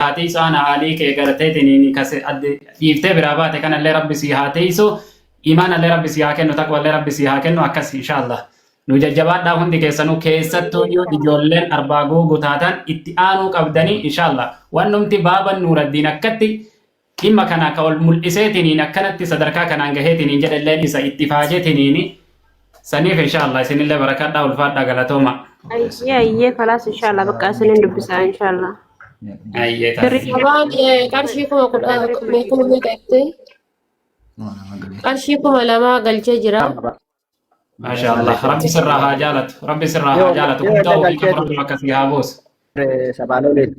haa tiisu ana haalii kee garteetiniin kase adde dhiiftee biraa baate kanallee rabbi sii haa tiisu imaanallee rabbi sii haa kennu taqwallee rabbi sii haa kennu akkas inshaallah nu jajjabaadhaa hundi keessanuu keessattuu iyyuu ijoolleen arbaa guugu taatan itti aanuu qabdanii inshaallah wannumti baaban nuuraddiin akkatti dhimma kana ka ol mul'iseetiniin akkanatti sadarkaa kanaan gaheetiniin jedhelleen isa itti faajetiniin saniif inshaallah isinillee barakadhaa ulfaadhaa galatooma. Ayyee ayyee kalaas inshallah bakka isinin dubbisaa inshallah. Ayyee Birri taate. Sabaan qarshii 10,000 kuma meeqa jettee? Qarshii 2000 galchee jira. Maasha Allah. Rabbi sirraa haa jaalatu. Rabbi sirraa haa jaalatu. Guddaa ofii qabu Rabbi bakka sii haa buusu. Sabaan oliin.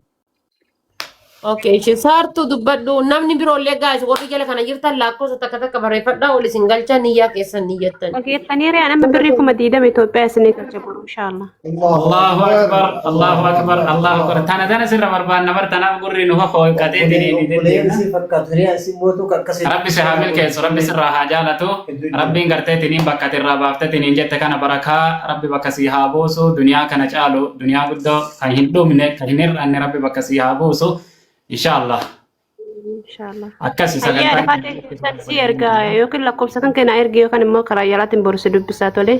Okay, ishee saartuu dubbadhu. Namni biroollee gaas warri jala kana jirtan lakkoofsa takka takka barreeffadhaa ol isin galchaa niyyaa keessan niyyattan. Dhageettanii re'aan amma birrii 20,000 Itoophiyaa isinii galcha boru inshallah. Allahu akbar. Allahu akbar. Allahu akbar. Tana tana sirra barbaanna bar tanaaf gurri nu hoqatee diriini Obboleeyyan deddeemna. isii fakkaatu hiriyaan isii mootuu akkasii. Rabbi si haa milkeessu. Rabbi sirraa haa jaalatu. Rabbiin gartee tiniin bakka ati irraa baaftee tiniin jette kana barakaa Rabbi bakka sii haa buusu. Duniyaa kana caalu duniyaa guddoo kan hin dhumne kan hin hir'anne Rabbi bakka sii haa buusu. Inshaallah. Inshallah. Akkasi Ayyee sagantaan adafaa keessan si erga yookiin lakkoofsa kan keenyaa ergi yookaan immoo karaa yaalaatiin boru si dubbisaa tole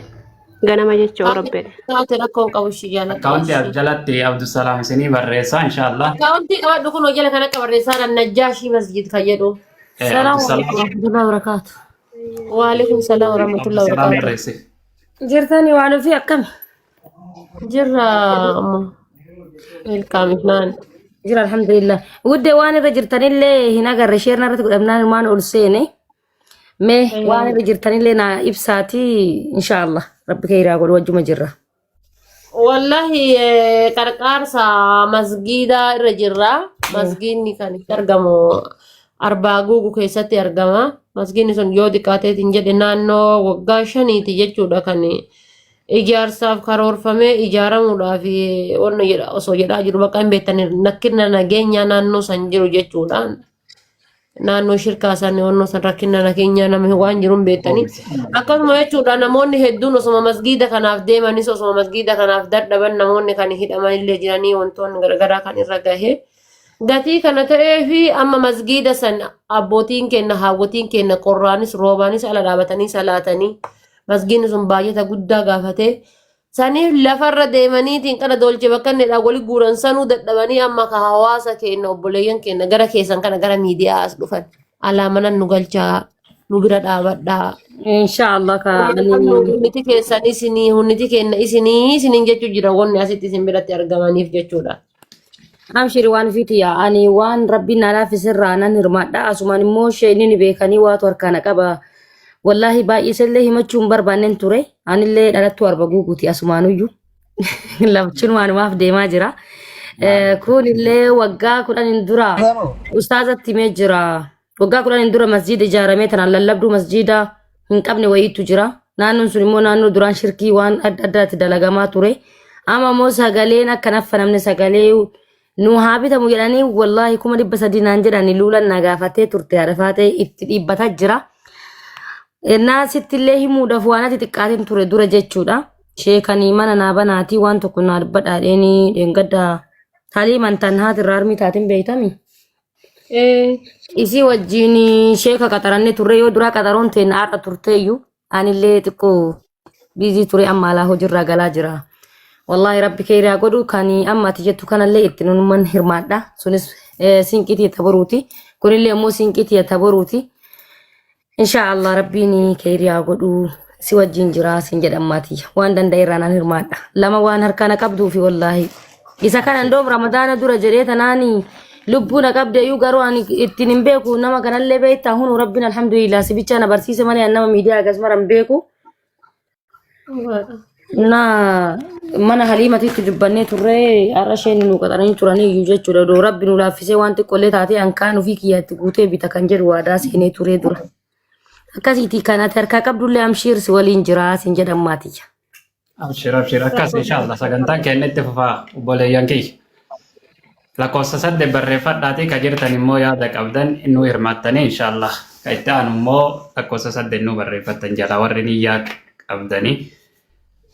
ganama jechuu orobbee. Taate rakkoo hin qabu ishii jaalladha. Akkaawuntii as jalatti Abdusalaam isinii barreessa inshaallah. Akkaawuntii qabadhu kun jala kana akka barreessaadha Najjaashii Masjid kan jedhu. Salamu Abdusalaam alaikum warahmatullahi wabarakatuh. Waalaikum salaam warahmatullahi Abdusalaam wabarakatuh. barreesse. Jirtani waan ofii akkami? Jirra ammoo. Welcome Ifnaan. Jira alhamdulillah. Wudde waan irra jirtanillee hin agarre sheerna irratti godhamnaan waan ol seene. Mee waan irra jirtanillee naa ibsaati inshaallah. Rabbi kheyraa godhu wajjuma jirra. Wallahi qarqaarsa masgiidaa irra jirra. Masgiidni kan itti argamu Arbaa Guugu keessatti argama. Masgiidni sun yoo xiqqaateetiin jedhe naannoo waggaa 5ti jechuudha kan ijaarsaaf karoorfamee ijaaramuudhaaf wanna jedha osoo jedhaa jiru bakka hin beektan rakkina nageenyaa naannoo san jiru jechuudha. Naannoo shirkaa san wannoo san rakkina nageenyaa nama waan jiru hin beektani. Akkasuma jechuudha namoonni hedduun osoma masgiida kanaaf deemanis osoma masgiida kanaaf dadhaban namoonni kan hidhaman illee jiranii wantoonni garaagaraa kan irra gahe. Gatii kana ta'ee fi amma masgiida san abbootiin keenya haawwotiin keenya qorraanis roobaanis ala dhaabatanii salaatanii masgiidni sun baajata guddaa gaafatee saniif lafarra deemaniitiin qara dolche bakka inni wali guuran sanuu dadhabanii amma ka hawaasa keenya obboleeyyan keenya gara keessan kana gara miidiyaa as dhufan alaa manan nu galchaa nu bira dhaabadhaa. Inshaallah ka ani Hunniti keessan isinii hunniti keenya isinii isiniin jechuu jira wanni asitti isin biratti argamaniif jechuudha. Amshiri waan ofiiti yaa ani waan rabbiin naa laaffisirraa nan hirmaadha asumaan immoo isheen ni beekanii waatu harkaa na qaba wallaahi baay'isellee himachuu hin barbaanneen ture anillee dhalattuu arba guuguuti asumaanuyyuu lafchinumaaf deemaa jira kunillee waggaa 10n dura ustaazatti himee jira waggaa 10n dura masjiida ijaaramee tanaan lallabduu masjiida hin qabne wayiitu jira. Naannoon sun immoo naannoo duraan shirkii waan adda addaatti dalagamaa ture. Amma immoo sagaleen akka naffanamne sagalee nu haa bitamu jedhanii wallaahi 300,000 naan jedhanii luulan na gaafatee turte haadha faatee itti dhiibbataa jira. Ennaa sitti illee himuudhaaf waan ati xiqqaateen ture dura jechuudha. Sheekanii mana naa banaatii waan tokko naa dubbadhaadheenii dheengadda haliiman tan haati irraa harmii taatiin beektami. Isii wajjin sheeka qaxaranne turre yoo duraa qaxaroon teenna har'a turteeyyu anillee xiqqoo biizii ture amma alaa hojiirraa galaa jira. Wallaahi rabbi keeyraa godhu kan amma ati jettu kanallee itti nunuman hirmaadha. Sunis sinqii tiyya taboruuti. Kunillee immoo sinqii tiyya taboruuti. Inshaa Allah rabbiin keeyrii haa godhu si wajjin jira sin jedha ammaa tiyya waan danda'e irraa nan hirmaadha lama waan harkaa na qabduufi wallaahi isa kana ndoom ramadaana dura jedhee tanaani lubbuu na qabde iyyuu garuu ani ittiin hin beeku nama kanallee beektaa hunu rabbiin alhamdulillah si bichaa na barsiise malee ani nama miidiyaa akkasuma hin beeku Dhugaadha. Na mana haliimatitti dubbannee turre har'a isheen nu qaxaranii turanii iyyuu jechuudha. Odoo rabbi nu laaffisee waan xiqqollee taatee hankaan ofii kiyyaatti guutee bita kan jedhu waadaa seenee turee dura. Akkasiiti kan ati harkaa qabdullee amshiir si waliin jira sin jedhan maatiyya. Abshir abshir akkas inshaallah sagantaan keenya itti fufaa obboleeyyan kiyya. Lakkoofsa 8 barreeffadhaatii ka jirtan immoo yaada qabdan nu hirmaattanii inshaallah. Ka itti aanu immoo lakkoofsa 8 nu barreeffattan jala warri niyyaa qabdanii.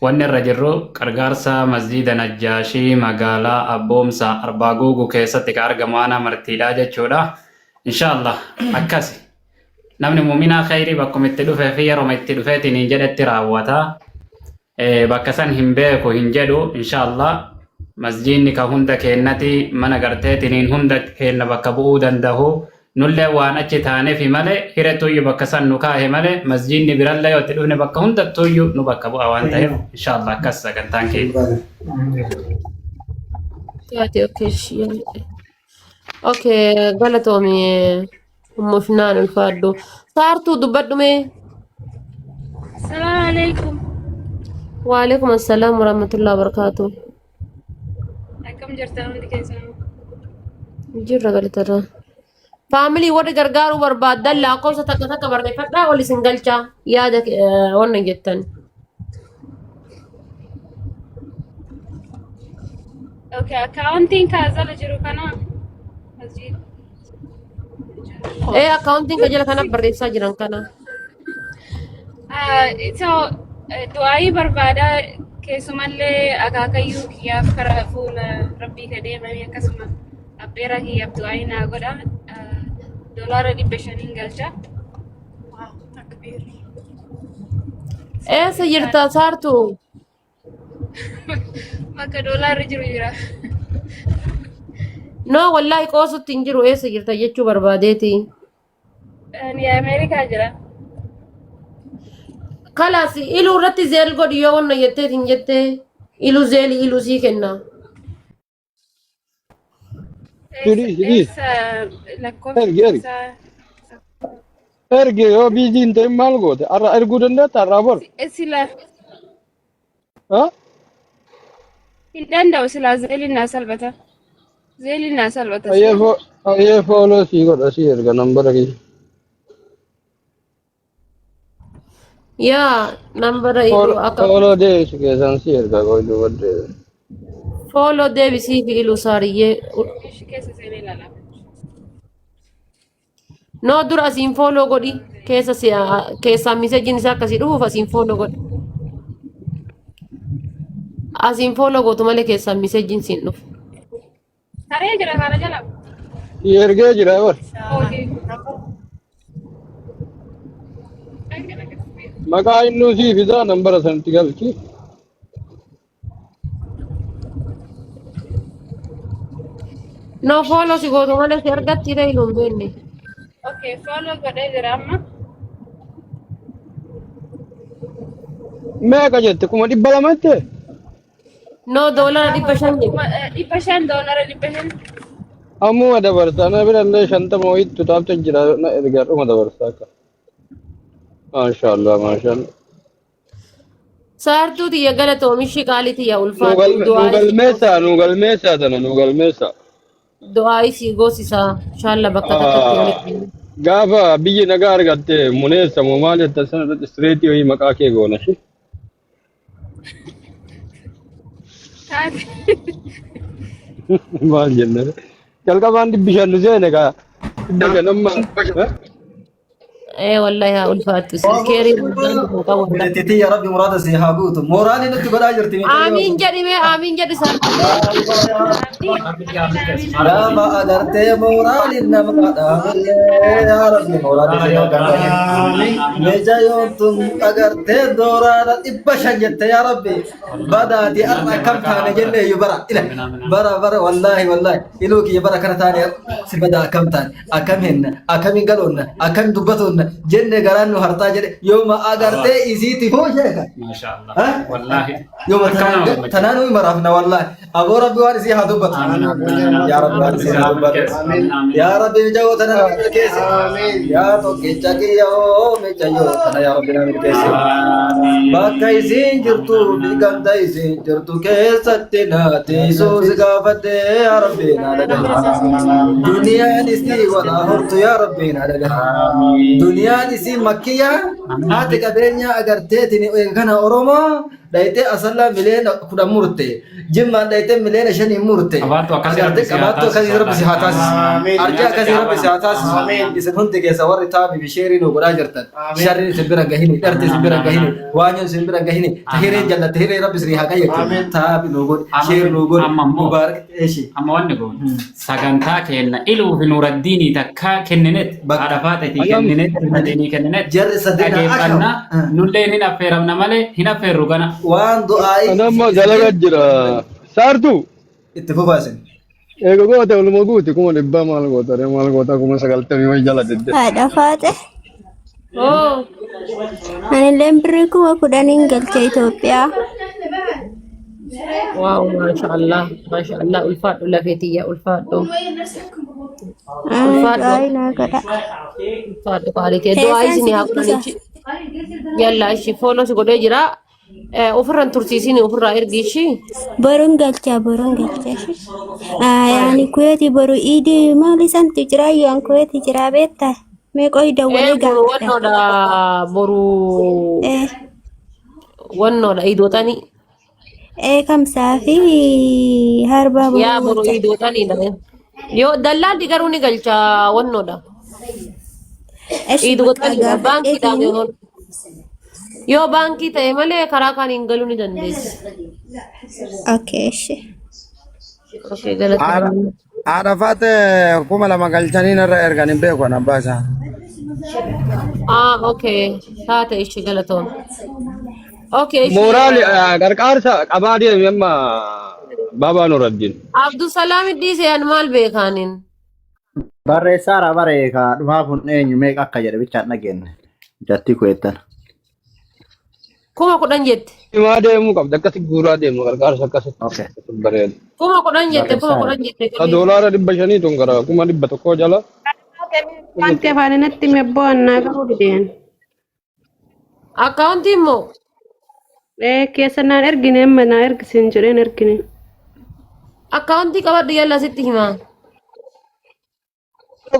Wanni irra jirru qarqaarsa masjiida Najjaashii magaalaa Abboomsa Arbaa Guuguu keessatti ka argamu aanaa martiidha jechuudha. Inshaallah akkasi. Namni muuminaa khayrii bakkuma itti dhufee fi yeroma itti dhufeetiin hin jedhetti raawwata. Bakka san hin beeku hin jedhu inshaallah masjiidni ka hunda keennati mana garteetiniin hunda keenna bakka bu'uu danda'u nullee waan achi taanefi malee hiretuuyyu bakka san nu kaahe malee masjiidni birallee yoo itti dhufne bakka hundattuuyyu nu bakka bu'a waan ta'eef inshaallah akkas sagantaan keenya. Taate okay okay galatoomi ummushnaan ulfaadhu. Saartuu dubbadhu mee. Assalamu alaikum. Waalaikum assalaam warahmatullahi wabarakatuh. Akkam jirtan hundi keessanuu? Jirra galatarra. Faamilii warri gargaaruu barbaaddan lakkoofsa takka takka barreeffadhaa ol isin galchaa yaada wanna jettan. Okay, akkaawuntiin kaazala jiru kana masjid. Ee akkaawuntiin kan jala kana barreessaa jiran kana. So du'aayii barbaada keessumallee akaakayyuu kiyyaaf karaa fuula rabbii ka deemanii akkasuma abbeeraa kiyyaaf du'aayii naa godha. $500 galcha. Eessa jirta saartuu? Bakka doolaarri jiru jira. No wallaahi qoosutti hin jiru eessa jirta jechuu barbaadeeti. Ani Ameerikaa jira. Kalaas iluu irratti Zelle godhi yoo wanna jetteet hin jettee ilu Zelle iluu sii kenna. Sidii sidii Eessa lakkoofsi ergi ergi isaa? ergi yoo busy hin ta'in maal goote har'a erguu dandeetta har'aa bor Sila ha hin danda'u silaa Zelliin naa salphata. Zelliin naa salphata ayyee sila. fo ayyee follow sii godha sii erga nambara kiyya Yaa nambara iluu akka follow deebisu keessan sii erga qoy dubbadde follow deebisii fi iluu saariyyee. Ishi keessa seenee ilaala. No dura asiin follow godhi keessa si keessaan messageiin isaa akkasii dhufuuf asiin follow godhi. Asiin follow gootu malee keessaan messageiin siin dhufu. Taree jira kana jala. Sii ergee jira bar Okay. Maqaa innuu sii fidaa nambara sanatti galchi. No follow si gootu malee si argatti ta'e hin beekne. Okay, follow godhee jira amma. Meeqa jette 200,000 jette? No $500 jedhe. 500 $500. Ammuma dabarsa na birallee 50 wayittu taafte jira na ergaa dhuma dabarsa akka. Maashaallah maashaallah. Saartuu tiyya galatoomishii qaalii tiyya Nu ulfaadhu galme nu du'aa isii galmeessaa nu galmeessaa tana nu galmeessaa. Du'aa isii goosisaa shaalla bakka takkatti walitti. Gaafa biyyi nagaa argatte muneessa moo maal jettan sana irratti streetii wayii maqaa kee goona shi. Taate. Maal jenna? Jalqabaan 500 nu seene kaa 500 amma. Ee wallahi haa ulfaattu isin keerii guddaan tokko qabu. Obboleettii yaa Rabbi muraada si haa guutu. Mooraalii nutti godhaa jirti miidhagina. Aamiin jedhi mee aamiin jedhi saartuu. Nama agartee mooraaliin nama dhaamillee yaa Rabbi mooraalii si haa gargaaru. Meja yootun agartee dooraadha 500 jette yaa Rabbi. Badaati har'a akkam taane jenne iyyuu bara ila bara bara wallaahi wallaahi iluu kiyya bara kana taane si badaa akkam taane akkam henna akkamiin galoonna akkam dubbatoonna jenne garaan nu harxaa jedhe yooma agartee isiiti hoo sheeka. Maasha Allah. Ha? Wallaahi. Yooma Akkam nama tanaan gammachiisa. tanaan nuyi maraafna wallaahi. Aboo Rabbi waan isii haa dubbatu. Amiin amiin. Yaa Rabbi waan isii haa dubbatu. Amiin amiin. Yaa Rabbi mijaa'oo tana na milkeessi. Yaa tokkicha kiyya oo mijaa'oo tana yaa Rabbi na milkeessi. Amiin. Bakka isiin jirtu fi ganda isiin jirtu keessatti na teessoo si gaafadhe yaa Rabbi na dhagahi. Duniyaan isii walaa hortu yaa Rabbi na dhagahi. Duniyaan isii makkiyaa haati qabeenyaa agarteetiin kana Oromoo dhayitee asallaa 10 miliyoona murte. Jimmaan dhayitee 5 miliyoona murte. ta'e. Qabaattuu akkasii Agartee Rabbi si haa qabaattuu akkasii taasisu. Rabbi si haa taasisu. Amiin. Arjaa akkasii Rabbi si haa taasisu. Amiin. Isin hundi keessa warri taabii fi sheerii nu godhaa jirtan. Amiin. Sharriin isin bira gahini, dharti isin bira gahini, waanyoon isin bira gahini, tahireen jallatte hiree Rabbi isin haa qayyatu. Amiin. Taabii nu godhi, sheer nu godhi, Amma immoo mubaarak eeshi. amma wanni kun sagantaa kenna iluu fi nuuraddiinii takka kenninet Bakka. haadha faaxetii Ayyaam. kenninet nuuraddiinii kenninet Jarri sadeen haa dhageeffannaa akam. nullee hin affeeramna malee hin affeerru kana. Waan du'aa'ii Ana amma dalagaa jira. Saartuu. itti fufaa isin. Eega goote oluma guuti 100,000 maal goota ree maal goota 90,000 wayi jala didde. Haadha faaxe. Oh. Anilleen birrii 10,000 galche Itoophiyaa. Waaw maashaallah maashaallah ulfaadhu lafeetiyya ulfaadhu. Ulfaadhu. Du'aa naa godha. Ulfaadhu qaaliitee du'aa Keessaan si isin haa dubbisa. godhan yalla ishi fooloo si godhee jira. Ofirra hin tursiisin ofirraa ergi ishii. Boruun galcha boruun galcha. Ani kuweeti boru iidii maal isantu jira ayyaan kuweeti jira beektaa? Mee qoy dawwalee Boru gaafadha. wannoodha boru wannoodha iidooxanii. Kamsaa fi harbaa Yaa boruu boru galcha. iidooxaniidha. Yoo dallaalli garuu ni galcha wannoodha. Eshi bakka Iidooxaniidha baankiidhaan gaafadheetiin yoo yoo baankii ta'e malee karaa kaaniin galuu ni dandeessi. Okay, eshi. Okay galatoomii. Haadha faate 2,000 galchanii narra ergan hin beeku an abbaa isaa. Ah okay taate ishii galatoom. Okay ishii Mooraali qarqaarsa qabaa deemi amma baabaa Nuraddiin. Abdusalaam dhiise an maal beekaanin. Barreessaara baree ka dhumaa kun eenyu meeqa akka jedhe bichaan dhageenye. Jattii ku'eettan. 10,000 jette. Himaa deemuu qabda akkasi guuraa deemu qarqaarsa akkasitti Okay. bareeda. 10,000 jette kuma Barreessaara. kudhan jette Ta galii. $500 tun gara 100,000 jala. Wanti afaan natti mebboo annaa garuu dideen. Akkaawuntii immoo Keessa naan ergine amma naa ergisiin jedheen ergine. akkaawuntii qabadhu yalla sitti himaa.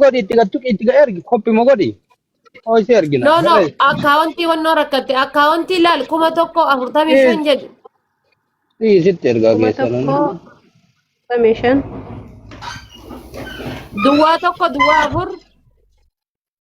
Godhi itti gattu itti ga ergi koppi mo godhi. Hoosii ergina. No no Barreessi. akkaawuntii wannoo rakkatte akkaawuntii laal 1,045 jedhu. Sitti ergaa Kuma keessa. tokko 45. Duwwaa 1 duwwaa 4.